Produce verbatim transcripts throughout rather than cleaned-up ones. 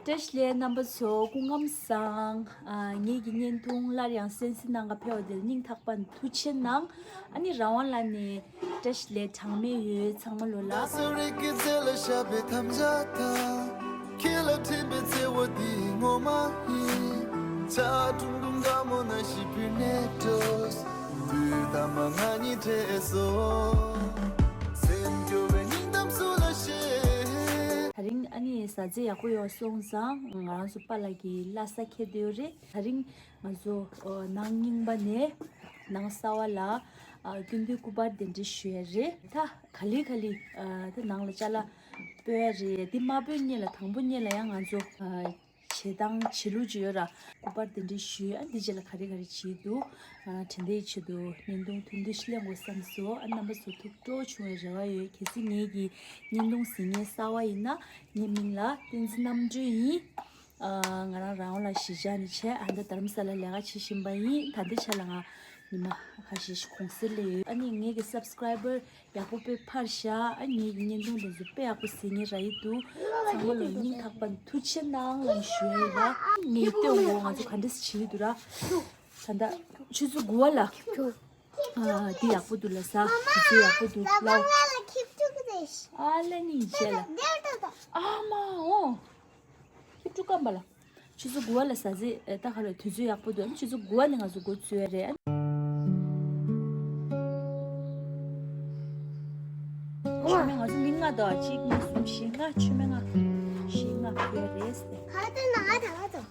བཀྲ་ཤིས་བདེ་ལེགས་རྣམ་པ་ཚོ། སྐུ་ཁམས་བཟང་། ཨ། ངེད་ཀྱི་བརྙན་ཐུང་སླར་ཡང་གསན་གཟིགས་གནང་ག་ཕེབས་པ་དེར་སྙིང་ཐག་པ་ནས་ཐུགས་རྗེ་གནང་། ཨ་ནི་རང་དབང་ལགས་ནས་བཀྲ་ཤིས་བདེ་ལེགས་གྲངས་མེད་ཡོད། ཚང་མ་ལོ་ལ། ཁྱེད་ལ་འཕྲིན་པའི་བརྩེ་བ་འདི་ངོ་མ་ཡིན། ཆ་ཀྲུང་ཀྲུང་དགའ་མོ་ན་ཞིག་པིར་ནེ་ཏོས། དུས་ད་མ་ང་གཉིས་འཕྲད་སོ། སེམས་སྐྱོ་བའི་སྙིང་གཏམ་སུ་ལ་བཤད། ད་རིང་ཨ་ནི་གཟའ་རྩེ་ཡག་པོ་ཡོང་སོང་ཙང་ང་རང་ཚོ་པཱ་ལགས་ཀྱི་བླ་གཟའ་འཁེལ་བསྡད་ཡོད་རེད། ད་རིང་ང་ཚོ་ཨ་ནང་རྙིང་པ་ནས་ནང་གསར་པ་ལ་ཨ་སྐུ་མདུན་སྐུ་པར་གདན་འདྲེན་ཞུ་ཡ་རེད། ད་ག་ལེ་ག་ལེ་ཨ་ད་ནང་ལ་ཅ་ལག་སྤོ་ཡ་རེད། འདི་མ་སྤོས་སྔོན་ལ་དང་པོ་སྔོན་ལ་ཡང་ང་ཚོ་ཨ་བྱེད་སྟངས་བྱེད་ལུགས་ཅིག་ཡོད་ར། སྐུ་པར་གདན་འདྲེན་ཞུས། ཨ་འདི་རྗེས་ལ་ག་རེ་ག་རེ་བྱེད་འདུག་ཨ་དྲན་པའི་ཆེད་དུ་བརྙན་ཐུང་ཐུང་ཐུང་ཞིག་ལེན་དགོས་བསམ་སོང་། ཨ་རྣམ་པ་ཚོ་ཐུགས་སྤྲོ་བྱུང་བའི་རེ་བ་ཡོད། གལ་སྲིད་ངེད་ཀྱི་བརྙན་ཐུང་གཟིགས་མཁན་གསར་པ་ཡིན་ན། ངའི་མིང་ལ་བསྟན་འཛིན་རྣམ་གྲོལ་ཡིན། ཨ་ང་རང་རང་དབང་ལགས་གཞིས་ཆགས་ནས་བྱས། ཨ་ད་རྡ་རམ་ས་ལ་ལས་ཀ་བྱེད་བཞིན་པ་ཡིན། ད་ལྟའི་ཆ་ལ་ང་ཉི་མ་ཁ་ཤས་ཤིག་གུང་སེང་སླེབས་ཡོད། ཨ་ནི་ངེད་ཀྱི་སབ་སི་ཀེ་རའི་བར་ཡག་པོ་དཔེ་འཕར་ཤག་ཨ་ངེད་ཀྱི་བརྙན་ཐུང་དེ་ཚོ་དཔེ་ཡག་པོ་གཟིགས་མཁན་རག་གི་འདུག་ཚང་མ་ལ་སྙིང་ཐག་པ་ནས་ཐུགས་རྗེ་གནང་ལབ་ཞུ་ཡ་ཡིན་ལ། ངས་སྟོན་འོ་ང་ཚོ་ག་འདྲ་བྱེད་ཀྱི་འདུག་ར། ད་ལྟ་ཆུ་ཚོད་དགུ་པ་ལ། ཨ་འདི་ཡག་པོ་འདུག་ལ་ཟ། དུས་ཚོད་ཡག་པོ་འདུག་ལ། ཨ་ལ་ནི་བྱས་ལ། ཨ་མ་འོ། ཁྱེད་ཀྲུག་སྐམ་པ་ལ། ཆུ་ཚོད་དགུ་པ་ལ་ཟ་ཟི་ཨེ་ད་ག་ལ་དུས་ཚོད་ཡག་པོ་འདུག་ཆུ་ཚོད་དགུ་པ་ནས་ང་ཚོ་འགོ་བཙུགས་ཡ་རེད། མཆོད་མེ་ང་ཚོ་མི་ལྔ་དང་གཅིག་གཉིས་གསུམ་བཞི་ལྔ། མཆོད་མེ་ལྔ་བཞི་ལྔ་ཕུལ་ཡ་རེད་ཟེར། ག་དེ་ན་ང་ད་ང་ཚོ་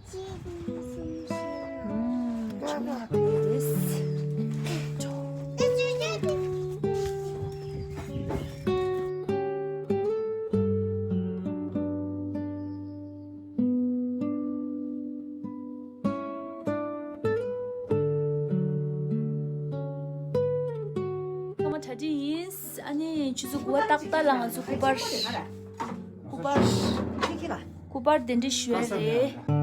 གཅིག་གཉིས་གསུམ་བཞི་ལྔ། མཆོད་མེ་ལྔ་ཕུལ་ཡ་རེད། ཚང་མ་གྲ་སྒྲིག་ཡིན། ཨ་ནི་ཆུ་ཚོད་དགུ་པ་ཏག་ཏག་ལ་ང་ཚོ་སྐུ་པར། སྐུ་པར། སྐུ་པར་གདན་འདྲེན་ཞུ་ཡ་རེད།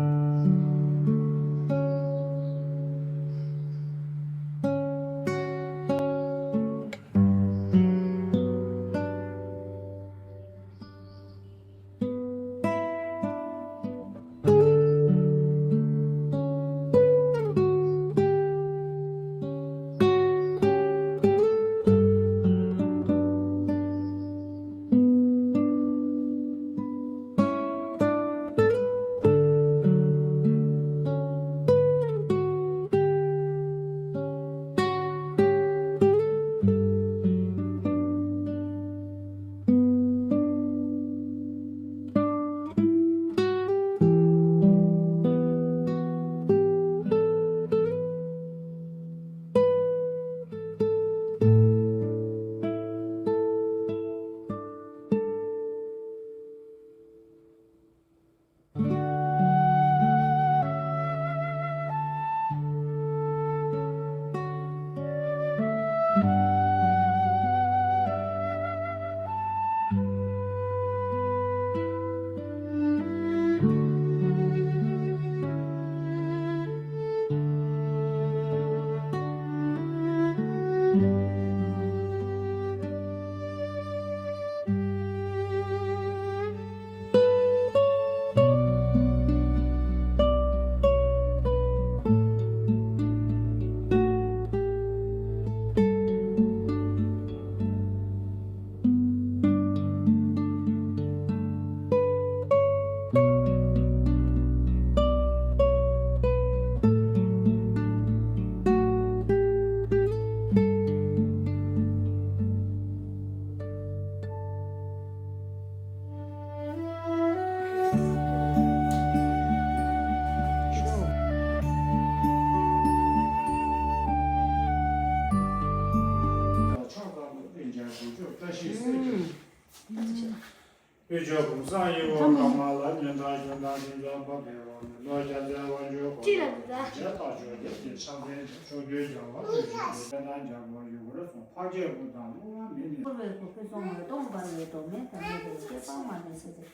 དབུས་ཕྱོགས་གུང་སེང་ཡིད་འོང་ཀ་མ་ལ་ཉོན་དང་ཞོན་དང་དེ་ཚོ་འབབ་པའི་འོག་ནས་ལོ་བརྒྱ་ཚེ་དབང་ཆོས་འཁོར་ལོ་རྗེ་བདག་མཆོག་རྒྱལ་གྱི་ཕྱག་འཚལ་ཕྱོགས་བཅུའི་རྒྱལ་བ་ཀུན་གྱི་དཔལ་དང་རྒྱལ་པོ་ཡུ་གུར་སོགས་འཕགས་སྐྱེས་དགུ་དང་ཀླུ་དབང་མི་ནི། བསྐུར་བའི་གུར་ཁུ་སོང་བའི་སྟོང་འབར་བའི་རྡོ་སྨན་དང་མེ་ཏོག་སྐྱེ་སྟོང་མ་ནས་སྲིད་དེ་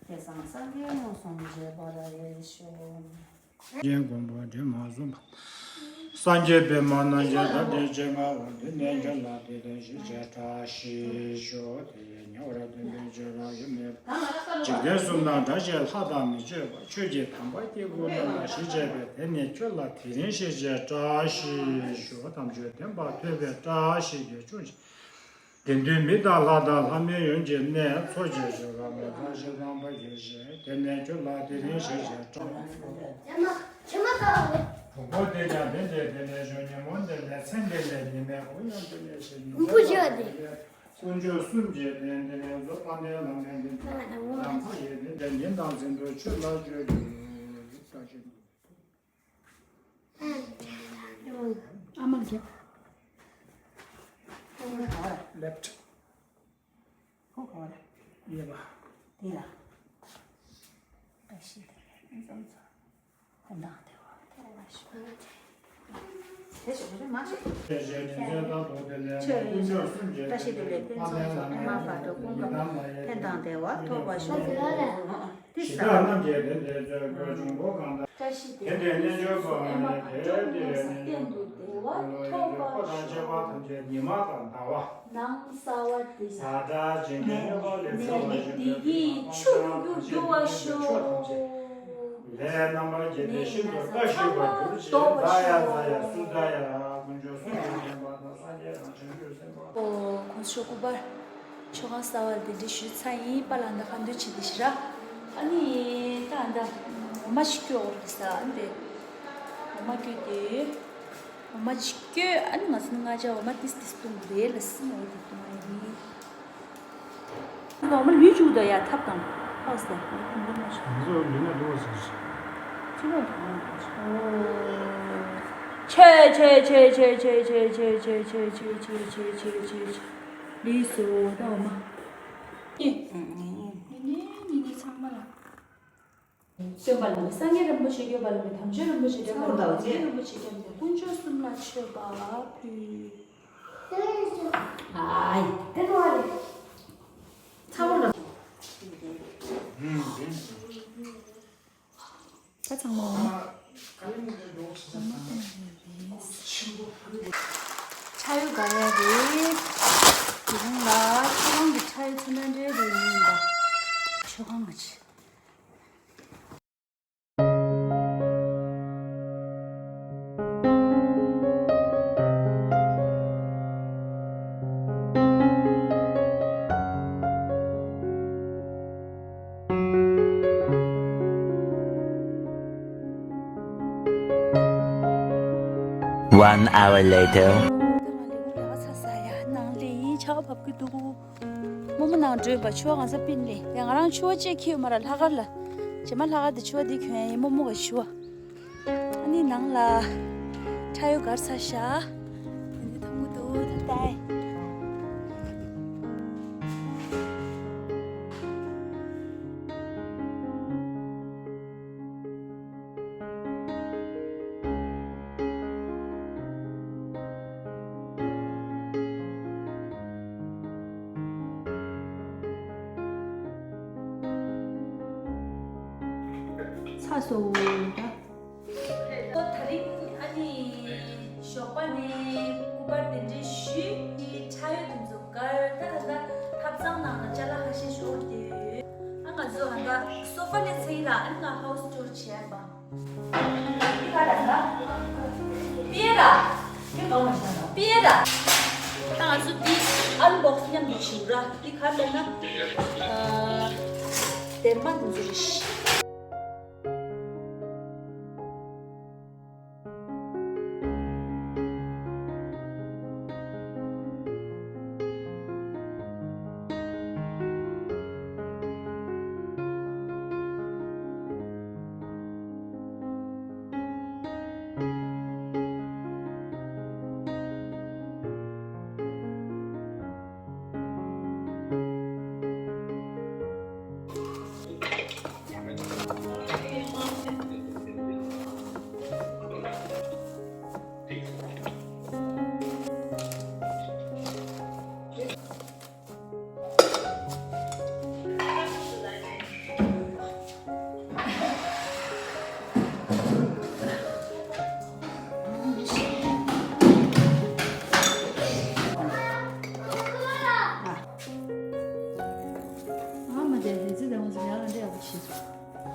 དེང་སང་སངས་རྒྱས་མངོན་སུམ་མཇལ་བར་ཡེ་ཤེས། རྒྱན་མགོན་པོ་སྒྲོལ་མ་གསུམ་པ། སངས་རྒྱས་པདྨ་རྣམ་རྒྱལ་དང་ལྡན་ཞིང་མངའ་བ་འདི་ནས་ཀྱང་ལ་དེ་ལྟར་ཞིག་བྱས་བཀྲ་ཤིས་ཤོག་དེ་ཡི་ཉེ་བར་སྟོན་པའི་བྱེ་བྲག་ཡོད་མེད་པ། འཇིག་རྟེན་གསུམ་དང་བྲལ་ཞིང་ལྷ་དང་མི་ཕྱེད་པ་ཆོས་ཀྱི་དམ་པ་སྐྱེ་དགུ་རྣམས་ལ་ཞིག་བྱས་པས་དེ་ནས་ཁྱོད་ལ་དེ་རིང་ཞིག་བྱས་བཀྲ་ཤིས་ཤོག་དམ་ཆོས་བདེན་པ་ཐོས་པས་བཀྲ་ཤིས་ཀྱི་ཆོས་ཀྱི། དགེ་འདུན་མི་དང་ལྷ་དང་ལྷ་མིན་ཡོན་གྱི་གནས་མཚོ་ཆེ་ཞིང་རབ་མོ་ཚང་ཞིང་དང་པ་ཡེ་ཤེས་དེ་ནས་ཁྱོད་ལ་དེ་རིང་ཞིག་བྱས་བཀྲ། གྲོགས་པོ་དེ་ཀྱང་དེ་འདྲའི་དེ་ནས་བྱུང་ཉིན་མོ་འདི་ལས་མཚན་འདི་ལས་ཉི་མའི་འོད་ཡང་དེ་ནས་ཞིག་ཉིན་མོ་དེ་ནས་དཀོན་མཆོག་གསུམ་གྱི་རྟེན་དེ་ནས་རྫོགས་པ་འདི་ལ་མེད་འདི་ལམ་ཁ་ཡི་དེ་འདྲ་ཉིན་དང་ཟིན་དུ་ཆོས་ལ་བརྗོད་དུ་བཀྲ་ཤིས། ཨ་མ་རྒྱབ། left། ཁོ་ག་བ་རེད། གཡས་པ། འདི་ལ། བཀྲ་ཤིས་བདེ་ལེགས་ཕུན་སུམ་ཚོགས། ཕན་དང་བདེ་བ་ཐོབ་པར་ཤོག་དེ་ཞོག་རེ་མ་ཞོག་ཆོས་བཀྲ་ཤིས་བདེ་ལེགས་ཕུན་སུམ་ཚོགས། ཨ་མ་བག་དྲོ་ཀུན་ཀྱང་ཕན་དང་བདེ་བ་ཐོབ་པར་ཤོག་ཞི་བདག་རྣམས་ཀྱི་དོན་དུ་བརྗོད་དགོས་འབྱུང་པོ་གང་དག་བཀྲ་ཤིས་བདེ་ལེགས་ཕུན་སུམ་ཚོགས། ཨེ་མ་བག་དྲོ་ཀུན་ཀྱང་གཏན་དུ་བདེ་བ་ཐོབ་པར་ཤོག་ནང་གསལ་བ་དེ་ནད་ནད་འདི་ཡི་ཆུ་རྒྱུ་རྒྱུ་བར་ཤོག་ནད་ནད་ནད་ལྡོག་པར་ཤོག་ཨོ། ཁོང་ཚོ་སྐུ་པར་མཆོད་ཁང་གསར་པ་ལ་གདན་འདྲེན་ཞུས་ཚར་ཡིན། པཱ་ལགས་ད་ཁ་འདོན་བྱེད་དེ་ཤི་ར། ཨ་ནི་ད་ཨ་ད་འོ་མ་ཞིག་སྐྱོ་འོར་གི་ས་ཨ་འདི་འོ་མ་སྐྱོ་དེ་འོ་མ་ཅིག་སྐྱོ། ཨ་ནི་ང་ཚོ་ནི་ང་ཅག་འོ་མ་ཏིས་ཏིས་བཏུང་གི་རེད་ལ་སྲིན་འོ་དེ་བཏུང་ཨ་ཡིན། འོ་མ་ལུས་བཅུག་དང་ཡ་ཐབ་དང་ཧོ་སེ་ང་ཚོ་ལུས་ན་འགྲོ་བ་ཟེར། ཅི་ལོ་དང་ཆེ་ཆེ་ལུས་སོ་ད་འོ་མ། ཉི་ཉི་ཉི་ཉི་ཚང་མ་ལ། སྟོན་པ་ལ་སངས་རྒྱས་རིན་པོ་ཆེ་སྐྱོབ་པ་ལ་དམ་ཆོས་རིན་པོ་ཆེ་སྐྱོབ་པ་ལ་དམ་ཆོས་རིན་པོ་ཆེ་སྐྱོབ་པ་དཀོན་མཆོག་གསུམ་ལ་མཆོད་པ་ཕུལ། ཨའི། དེ་ནོ་ཨ་རེ། ཚ་བོ་ལ། ད་ཚང་མ་འོ་མ། འོ་མ་བཏུང་ཡོད་རེད། ཁྲ་ཡོ་དགའ་ཡ་རེད། དེ་རིང་ལ་ཁྱོད་རང་གི་ཁྲ་ཡོ་ཚོ་ན་འདྲེ་རེད་ཡིན་པ། མཆོད་ཁང་གི་ཆེ། One hour later. ད་ང་ལས་ཁུངས་ལས་ཀ་ཚར་ས་ཡ་ནང་ལས་ཡིན་ཆར་པ་བབས་ཀྱི་འདུག་རྨོ་མོ་ནང་འགྲོས་པ་ཆུ་བ་གང་ས་པིན་ལས་ཡ་ང་རང་ཆུ་བ་ཅེས་ཁྱེར་མ་ར་ལྷག་དཀར་ལ་རྗེས་མ་ལྷག་དཀར་དེ་ཆུ་བ་འདི་གྱོན་ཡ་ཡིན་རྨོ་མོ་ག་ཆུ་བ། ཨ་ནི་ནང་ལ་ཁྲ་ཡོ་གར་ས་ཤ། ཨ་ནི་ཐང་གུ་ཏོ་ད་ཏའི། ཚ་སོ་ད། ད་རིང་ཨ་ནི་ཞོགས་པ་ནས་སྐུ་པར་དེ་འདྲ་ཞུས། ཁྲ་ཡོ་དེ་ཚོ་གར་ད་ད་ཐབ་ཚང་ནང་ལ་ཅ་ལག་ཁ་ཤས་ཤོར་ཏེ་ཡོད། ཨ་ང་ཚོ་ཨ་ད་སོ་ཕ་ལས་ཚེ་ཡིན་ལ་ཨ་ནི་ང་ཧའུ་སི་ཊོར་བྱས་པ། འདི་ག་རེ་ད། པི་ཡེ་ར། འདི་གང་ལ་ཤར་ད། པི་ཡེ་ར། ད་ང་ཚོ་འདི་ཨན་བོག་སི་མཉམ་དུ་བྱེད་ར། འདི་ག་རེ་ལབ་ན། ཨ། སྡེར་མ་འདི་ཚོ་རེད་ཤག་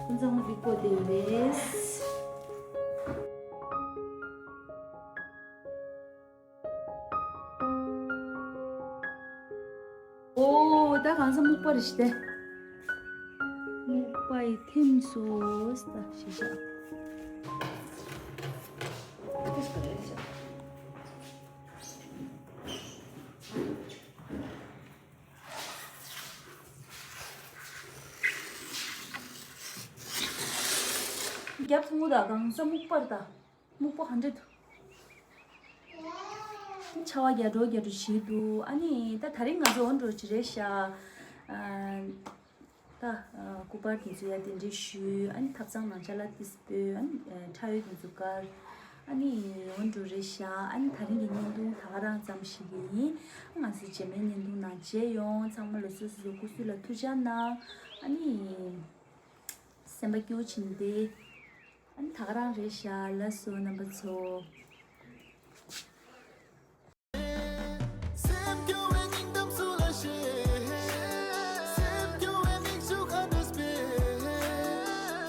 ཀུན་བཟང་མོ་འདི་བཀོད་དེ་རེད། ཨོ་ད་གང་ས་སྨུག་པ་རེད་ཤི་སྟེ། སྨུག་པ་ཡི་ཐིམ་སོ་ད་ཤི་ཤ། རྒྱབ་ཐུང་ངུ་དང་གང་ས་སྨུག་པར་དང་སྨུག་པོ་ག་འདྲ་འདུག་ཆར་པ་རྒྱག་འགྲོ་རྒྱག་འགྲོ་བྱེད་འདུག་ཨ་ནི་ད་དེ་རིང་ང་ཚོ་འོང་འགྲོ་ཅི་རེད་ཤག་ཨ་ད་སྐུ་པར་དེ་ཚོ་ཡ་དེ་འདྲས་ཞུས། ཨ་ནི་ཐབ་ཚང་ནང་ཆ་ལ་ཏིས་སྤོས། ཨ་ནི་ཁྲ་ཡོལ་དེ་ཚོ་བཀར། ཨ་ནི་འོང་འགྲོ་རེད་ཤག་ཨ་ནི་དེ་རིང་གི་བརྙན་ཐུང་ད་ག་རང་ཙམ་ཞིག་ཡིན། ང་ཚོ་རྗེས་མའི་བརྙན་ཐུང་ནང་མཇལ་ཡོང་། ཚང་མ་ལ་སོ་སོ་སོ་སྐུ་གཟུགས་ལ་ཐུགས་ཅག་གནང་། ཨ་ནི། སེམས་པ་སྐྱིད་པོ་བྱིན་ཏེ། ཨ་ནི་ད་ག་རང་རེད་ཤག་ལགས་སོ་རྣམ་པ་ཚོ།